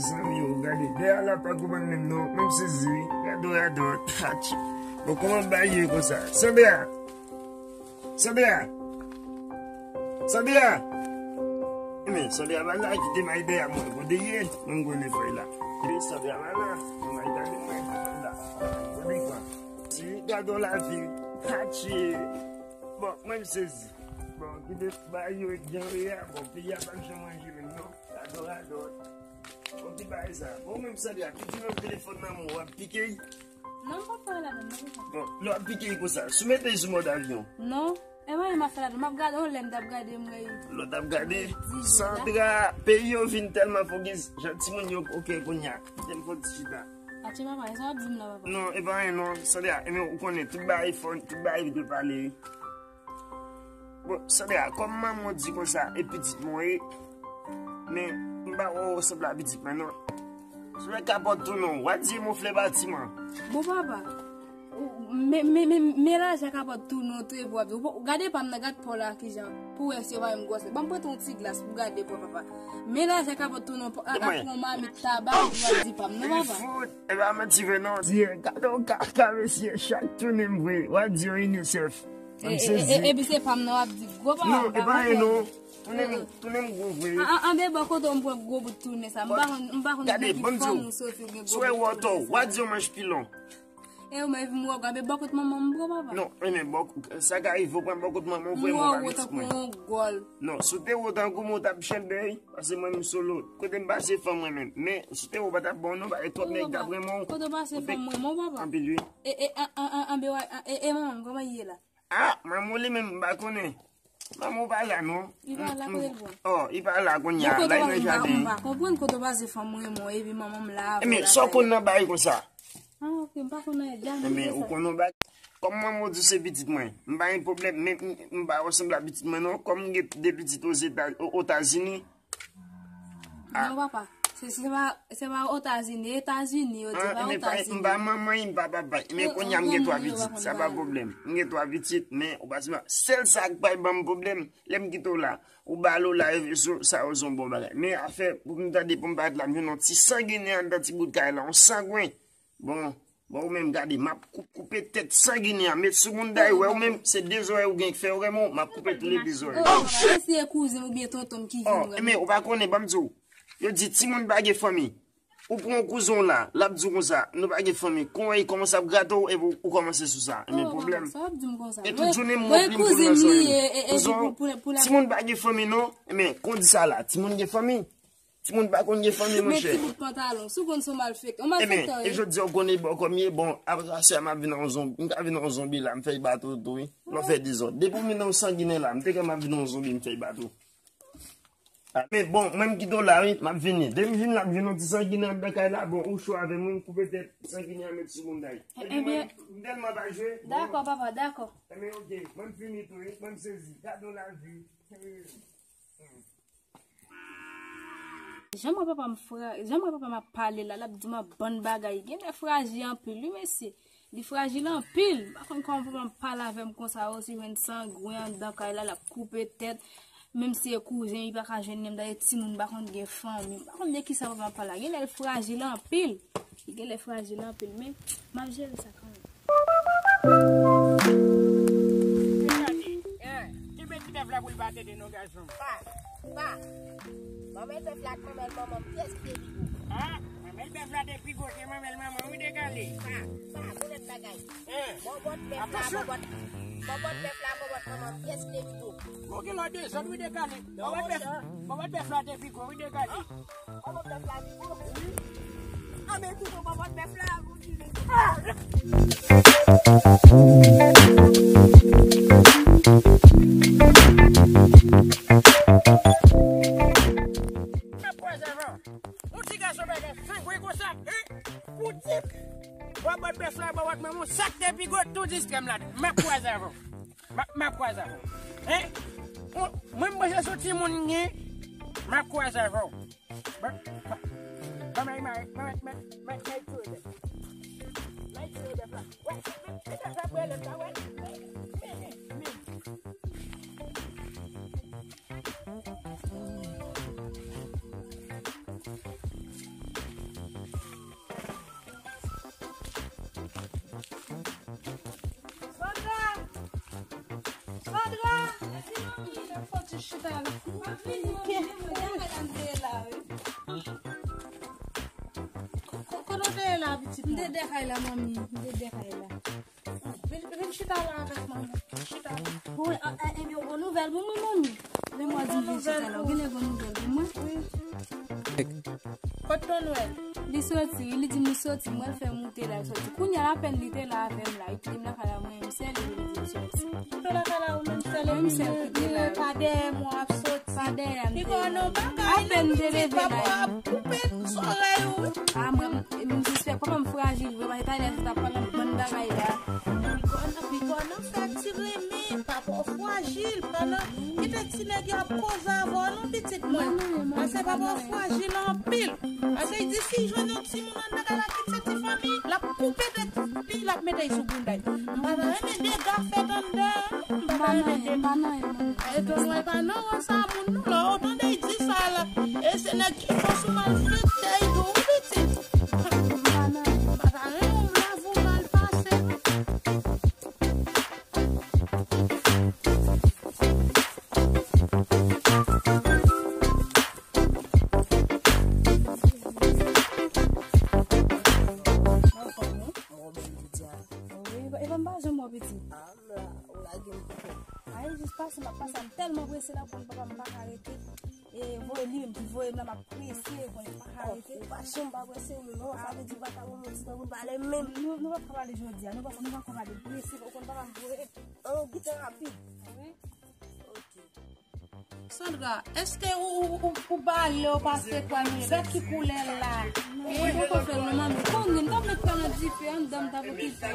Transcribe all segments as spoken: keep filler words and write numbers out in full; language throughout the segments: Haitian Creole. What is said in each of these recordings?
Zanmi yo, gade, dèyè la pa konprann menm non, menm sezi wi. Radòt, radòt, atchi. Bon, kòman bagay yo ye konsa? Sandra! Sandra! Sandra! Men, Sandra pa la, kite may dèyè mwen, kote ye? Mwen konnen fè la. Epi Sandra pa la, men may gade mwen, la. Kote kwa? Si, gadon lavi, atchi. Bon, mwen m sezi. Bon, kite bagay yo jan yo ye a, bon, peyi a pa janm ranje menm non. Radòt, radòt. Bon, ki bagay sa? Bon, menm Sandra, ki di nan telefòn nan, w ap pike? Non, m p ap pale ladan, non, papa. Bon, lè w ap pike konsa, si w mete l sou mòd avyon. Non, e mwen, m ap fè ladan. M ap gade, yon lè m t ap gade, m wè. Lè w t ap gade, Sandra, peyi yo vin tèlman fokis, jan timoun yo, oke, kounye a. Kite m fè yon ti chita. Atchi, papa, e sa w ap di m la, papa? Non, e pa anyen, non, Sandra, e men ou konnen, tout bagay fò, tout bagay dwe pale, wi. Bon, Sandra, kòm manman w di konsa, e pitit mwen ye, men m pa wè w sanble a pitit mwen non. Si w wè kapòt tounen w, w a di m yon flè batiman. Bon, papa, men, men, men, men lajan kapòt tounen w tou epi w ap di, w gade pa m nan, gad pa w la kijan, pou w wè si yo pa menm gwosè. Ban m prete yon ti glas pou w gade pa w, papa. Men lajan kapòt tounen w, ap pran mamit taba, epi w ap di pa m non, papa. Fout, e pa manti vre non. Mesye, gade yon kaka, mesye, chak tounen m vre, w a di yon UNICEF. E, e, e, epi se pa m nan w ap di gwo pa. Non, e pa anyen non. Tounen m, tounen m gwo vre. An, an, anben bò kote w m pran gwo bout tounen sa. M pa konn, m pa konn nan ki fòm ou soti ou gen gwo bout tounen sa. Si w wè w atò, w a di yon manch pilon. E ou menm epi m wè w, anben bò kote manman m pran papa. Non, e men bò, sa ka rive w pran bò kote manman w vre, men w pa pitit mwen. M wè w tankou yon gòl. Non, si w te wè w tankou mwen, w t ap chenbe, wi. Paske mwen m solo. Kote m pase fanm mwen menm. Men, si w te wè w pa t ap bon non, paske twòp nèg t ap renmen w. Kote w pase fanm mwen, mon papa? Anpil wi. E, e, an, an, an, anben, e, e, manman m, kòman l ye la? Ah, manman w li menm, m pa konnen. Manman w pa la non. Li pa la, kote l pran? Oh, li pa la kounye a, la li nan jaden. M pa konprann kote w pase fanm mwen, mon, epi manman m la. Ebyen, sa w konn nan bagay konsa? Ah, ok, m pa konn anyen, dja m. Ebyen, ou konn yon bagay. Kòm manman w di se pitit mwen, m pa gen pwoblèm, men m, m pa wè w sanble a pitit mwen non, kòm m gen de pitit Ozetazini. Non, papa. Se, se pa, se pa Otazini, Etazini, yo di pa Otazini. M pa manman, m pa papa. Men kounye a m gen twa pitit, sa pa pwoblèm. M gen twa pitit, men ou pa sèl sa k pral ban m pwoblèm, lè m kite w la. Ou ba Lola rezo sa yo se yon bon bagay. Men afè pou m tande pou m parèt la, m jwenn yon ti sanginè anndan ti bout kay la, yon sangwen. Bon, bon, ou menm gade, m ap kou-, koupe tèt sanginè a, met sou moun dayè, wè ou menm, se de zòrèy ou gen k fè, ou renmen w, m ap koupe tou le de zòrèy. Oh, papa, èske se kouzen m oubyen tonton m ki vin wè m? Oh, men ou pa konnen, ban m di w. Yo di timoun pa gen fanmi. Ou pran yon kouzen w la, l ap di w konsa, nou pa gen fanmi. Kon wè, li kòmanse ap grate w, epi ou, ou kòmanse sou sa. Men pwoblèm. Sa w ap di m konsa? E tout jounen m ranpli m pou l nan zòrèy. Kouzen w, timoun pa gen fanmi, non. Men, kon di sa la, timoun gen fanmi. Timoun pa konn gen fanmi, monchè. Men ti bout pantalon, si w konn se yon malfektè, yon malfektè w ye. Ebyen, e jodi a w konnen bò kòm ye, bon, apre sa, sè a m ap vin an zonbi, m ka vin an zonbi la, m fè l ba tou tou, wi. Lè w fè dezòd. Depi w vin nan yon sanginè la, m te kwè m ap vin an zonbi, m fè l ba tou. Ah, men bon, mwen m kite w la, wi, m ap vini. Depi m vin la, m jwenn yon ti sanginè anndan kay la, bon, ou cho avè m, wi, m koupe tèt sanginè a met sou moun dayè. Ebyen, m tèlman pa jwe, bon. Dakò, papa, dakò. Ebyen, ok, mwen m fini tou, wi, mwen m sezi. Gade yon lavi. Jan m wè papa m fra-, jan m wè papa m ap pale la, l ap di m yon bann bagay. Genlè frajil anpil, wi, mesye. Li frajil anpil. M pa konn kòman papa m pale avè m konsa, osi jwenn sangwen anndan kay la, l ap koupe tèt. Menm si e kouzen, li pa ka jwenn li, m ta di timoun pa konn gen fanmi. M pa konn de kisa papa m ap pale la. Genlè l frajil anpil. Li genlè frajil anpil, men m ap jere sa kanmenm. Gade, eh, kenbe ti bèf la pou l pa tete non, gason. Pa, pa. Manman l bèf la ak manman l, manman m, pyès ki te pi gwo? Ah, manman l bèf la te pi gwo ke manman l, manman wi, dekale. Pa, pa, bonèt bagay. Eh, bòbòt bèf la, bòbòt, bòbòt bèf la, bòbòt manman m, pyès ki te pi gwo? Bon, gen lòt dezòd wi, dekale. Bòbòt bèf, bòbòt bèf la te pi gwo wi, dekale. Bòbòt bèf la pi gwo. Wi. Anben, tounen bòbòt bèf la, pou di li. Ah! Mwen kwè sa, bon. Yon ti gason bagay, sangwen konsa, hein? Pou di, bòbòt bèf la, bòbòt manman, sa k te pi gwo, tou distrè m la. Mwen kwè sa, bon. M ap, m ap kwaze avè w. Hein? Mwen, mwen, mwen se sou timoun m gen, m ap kwaze avè w. Ban, ban, ban m al mare, ban m, ban m, ban m al tire bèf. M al tire bèf la. Wè, men, men, men bèf la, wè, lèm la, wè. Men, men, men. Chita la. Kote w te ye la, pitit mwen? M te dèyè kay la, manmi. M te dèyè kay la. Vin, vin chita la avèk manmi. Chita la. Bon, e, e, ebyen, yon bon nouvèl pou mwen, manmi. Men mwen di vin chita la. Ou gen yon bon nouvèl pou mwen? Wi. Kot Tonwèl? Li soti, wi, li di m li soti, mwen l fè m moute la, l soti. Kounye a, apèn li te la avè m la, li kite m lakay la, mwen, m sèl li, li di l soti. Ou te lakay la, ou menm sèl, epi li pa dèyè m, w ap soti. Pa dèyè m, te la. Apèn m te leve la. Koupe zòrèy ou. A, mwen, m, m jis fè, kòman m frajil, vre, paske talè, se t ap pale bann bagay la. Li konn, li konn fè ti renmen, papa w frajil, pandan kite ti nèg yo ap koze avè w, non, pitit mwen. Paske papa w frajil anpil. Paske li di si l jwenn yon timoun anndan kay la, kit se ti fanmi, l ap koupe tèt li, l ap mete l sou bounda l. M pa ta renmen dega fèt anndan, m pa ta renmen dega. E Tonwèl pa nan ran sa moun non, lè w tande l di sa la, e se nèg ki fò sou malfektè yo tou, wi, pitit. M pa ta renmen w lavi w mal pase, non. Wi, e pa m pa janm wè w, pitit. A, m la, ou lage m pou kò. Ay, jis pase, m ap pase, m tèlman prese la, bon, papa, m pa ka rete. E voye li menm ki voye m la, m ap prese, bon, m pa ka rete. Ou pa janm pa prese, non, sa vle di ou pa ka ban m yon ti tan pou n pale menm. Nou, nou p ap ka pale jodi a, nou p ap, nou p ap ka pale, m prese, ou konn papa m voye. An, ou gentan rapid. Wi. Ok. Sandra, èske ou, ou, ou, ou bale, ou pase kwa nou, gad ki koulè l la. Ou poko fè l non, manmi. Konnen, m t ap met kò nan dife anndan, m t ap okipe.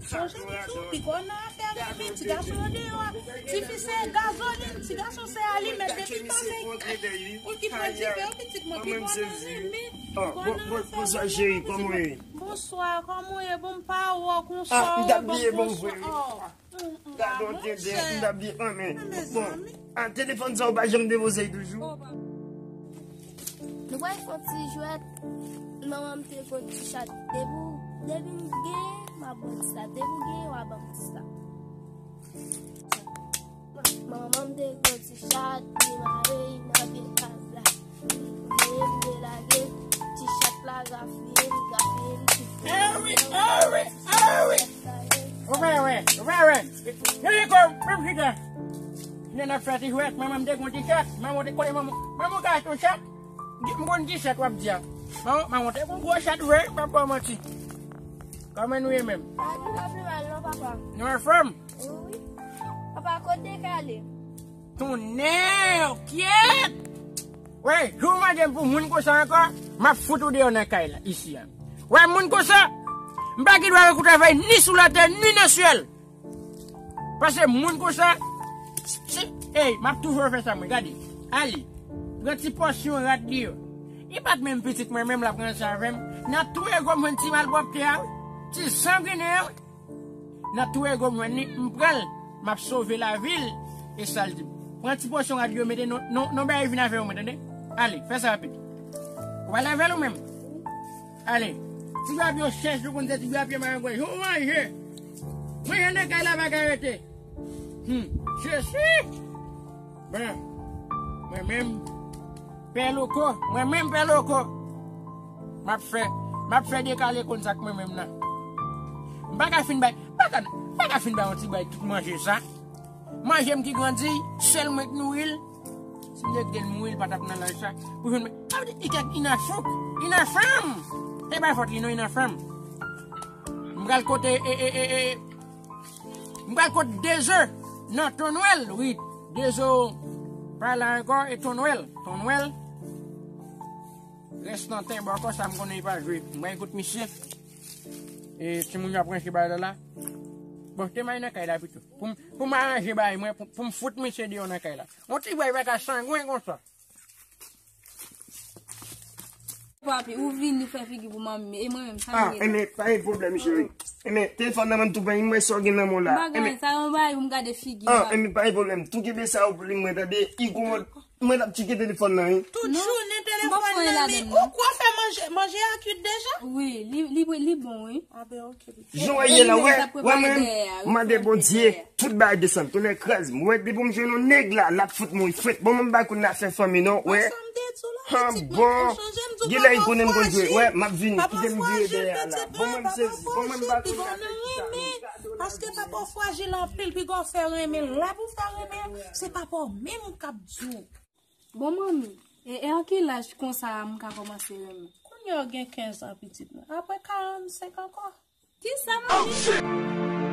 Sonje m di w, pi gwo nan afè renmen, ti gason yo deyò a. Tifi se gazolin, ti gason se alimèt, depi pase, ou ki pran dife, ou pitit mwen, pi gwo nan renmen. Pi gwo nan afè renmen, pitit mwen. Bonswa, kòman w ye? Bon, m pa wè w konsa, w ye, bon, bonswa. Gade yon tenten, m t ap di, an, men, bon, a, telefòn sa ou pa janm depoze l toujou? Nou pral fè yon ti jwèt. Manman m te gon ti chat. Depi w, depi m genyen, m ap ban w ti sa. Depi w genyen, w ap ban m ti sa. Manman m te gon ti chat, li mare, li nan pye tab la. Veye m delage, ti chat la rafle m, rafle m, ti. Ewi, ewi, ewi. Ou pa wè, ou pa wè. Ewi, ko, menm chita. Nèg ap fè ti jwèt, manman m te gon ti chat, manman w te kole manman. Manman w ka achte yon chat? M konn ti chat w ap di a. Manman, manman w te gon gwo chat vre, m ap ba w manti. Kòman nou ye menm? A, nou pa pi mal non, papa. Nou anfòm? Wi. Papa, kote kale? Tonnè, kyèt! Wè, jou w mande m pou moun konsa ankò, m ap fout ou deyò nan kay la, isi a. Wè, moun konsa, m pa gen dwa wè w travay ni sou latè, ni nan syèl. Paske moun konsa, se, ey, m ap toujou fè sa, mwen, gade. Ale, pran ti pòsyon rad li yo. Li pa t menm pitit mwen menm, l ap ranse avè m. Nan tou ego mwen ti malpwòpte a, wi. Ti sanginè a, wi. Nan tou ego m jwenn li, m pran l, m ap sove lavi l, e sa l di m. Pran ti pòsyon rad yo mete non, non, non, bagay vin avè w, mwen, tande? Ale, fè sa rapid. Ou pral avè l ou menm? Ale. Ti bwa pye w chèch, ou konn se ti bwa pye marangwèy. Ou manje. Manje nan kay la pa ka rete. Hmm. Jezi! Bon, mwen menm, Pè Loko, mwen menm Pè Loko, m ap fè, m ap fè dekale konn sa k mwen menm nan. M pa ka fin bay, m pa ka, m pa ka fin bay yon ti bay tout manje sa. Manje m ki grandi, sèl mwen k nouri l. Si m te kite l mouri, l pa t ap nan laj sa. Pou jwenn mwen, sa vle di, li kèk inafou, inafèm. E pa fòt li non, inafèm. M pral kote, e, e, e, e, M pral kot Deze. Non, Tonwèl, wi. Deze pa la ankò, e Tonwèl. Tonwèl. Restanten bò kò sa m konnen li pa jwe. M pral kot misye. E timoun yo ap ranse bagay la la. Bon, te m al nan kay la pito. Pou m, pou m aranje bagay mwen, pou, pou m fout misye deyò nan kay la. Yon ti bagay pa ka sangwen konsa. Papi, ou vini fè figi pou manmi, e mwen menm, sa m gen la? Enben, pa gen pwoblèm, cheri. Enben, telefòn nan men m tou, pa gen, mwen sa w gen nan men w la. Bagay sa, yon bagay pou m gade figi w. Enben, pa gen pwoblèm. Tou kenbe sa yo pou li, mwen, tande, i komòd. Mwen ap tcheke telefòn nan, wi. Tout jounen telefòn nan men. Ou kwè w fè manje, manje a Tut deja? Wi, li, li, li bon, wi. Ah ben, ok. Jan w ye la, wè, wè mwen, mande Bondye, tout bagay desann, tonnè kraz m. Wè, depi m jwenn yon nèg la, l ap fout mwen fwet. Bon, mwen m pa konn afè fanmi non, wè. Sa m te di w la, Han, pitit mwen, bon. pa chanje, m di w Gen lè papa l konnen m konn jwe. frajil. Wè, m ap vini, Papa kite m vire frajil, dèyè a la. pitit Bon, mwen, mwen m papa sezi, bon, mwen m frajil, pa li konn gon afè nan sa. renmen. Paske papa w frajil anpil, piga w fè renmen, l la pou fè renmen, se papa w menm k ap di w. Bon, manmi, e, e an ki laj konsa a m ka kòmanse renmen? Kounye a w gen kenz an, pitit mwen. Apre karannsenk ankò. Kisa, manmi?